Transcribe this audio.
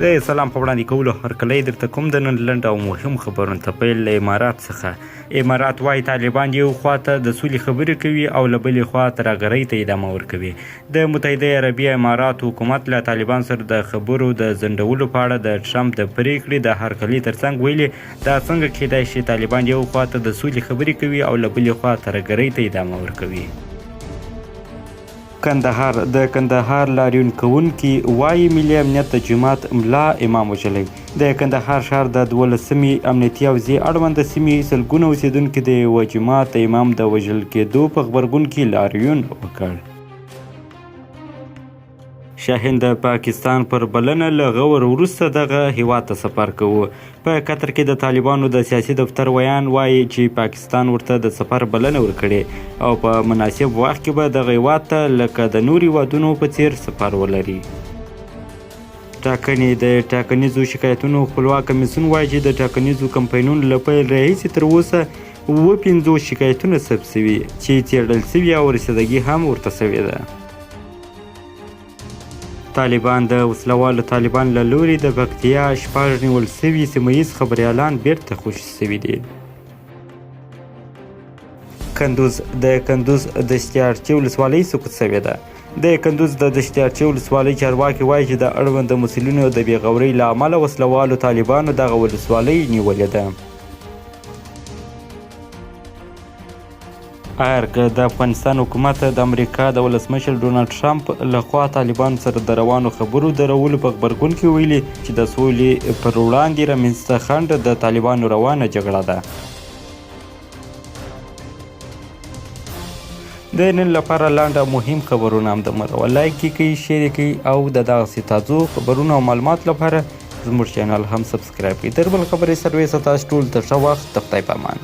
د سلام په وړاندې کولو هرکلی درته کوم. د نن لنډ او مهم خبرونو ته پیل له امارات څخه. امارات وايي طالبان یو خوا ته د سولې خبرې کوي او له بلې خوا ترهګرۍ ته ادامه ورکوي. د متحده عربي اماراتو حکومت له طالبان سره د خبرو د ځنډولو په اړه د ټرمپ د پرېکړې د هرکلي ترڅنګ ویلي، دا څنګه کېدای شي طالبان یو خوا ته د سولې خبرې کوي او له بلې خوا ترهګرۍ ته ادامه ورکوي. کندهار، د کندهار لاریون کوونکي وايي ملي امنیت د جومات ملا امام وژلی. د کندهار ښار د دولسمې امنیتي حوزې اړوند سیمې سلګونه اوسېدونکي د یوه جومات د امام د وژل کېدو په غبرګون کې لاریون وکړ. شاهین د پاکستان پر بلنه له غور وروسته دغه هیواد ته سفر کوو. په قطر کې د طالبانو د سیاسي دفتر ویاند وایي چې پاکستان ورته د سفر بلنه ورکړې او په مناسب وخت کې به دغه هیواد ته لکه د نورو هیوادونو په څیر سفر ولري. ټاکنې، د ټاکنیزو شکایتونو خپلواک کمیسیون وایي چې د ټاکنیزو کمپاینونو له پیل راهیسې تر اوسه 57 شکایتونه ثبت شوي چې څېړل شوي او رسیدګي هم ورته شوې ده. طالبان، د وسلوالو طالبان له لوري د پکتیا شپږ نیول شوي سیمه ییز خبریالان بیرته خوشي شوي دي. کندوز، د کندوز دشتیارچې ولسوالۍ سقوط شوې ده. د کندوز د دشتیارچې ولسوالۍ چارواکي وایي چې د اړوند مسؤلینو د بېغورۍ له امله وسلوالو طالبانو دغه ولسوالۍ نیولې ده. ارګ، د افغانستان حکومت د امریکا د ولسمشر ډونالد ټرمپ له خوا طالبانو سره د روانو خبرو درولو په غبرګون کې ویلي چې د سولې پر وړاندې رامنځته خنډ د طالبانو روانه جګړه ده. د نن لپاره لنډ او مهم خبرونه هم د مروه لایک کړئ، شیر کړئ او د دغسې تازو خبرونو او معلوماتو لپاره زموږ چینل هم سبسکرایب کړئ. تر بل خبرې سرویسه تاسو ټول ته ښه وخت، د خدای په امان.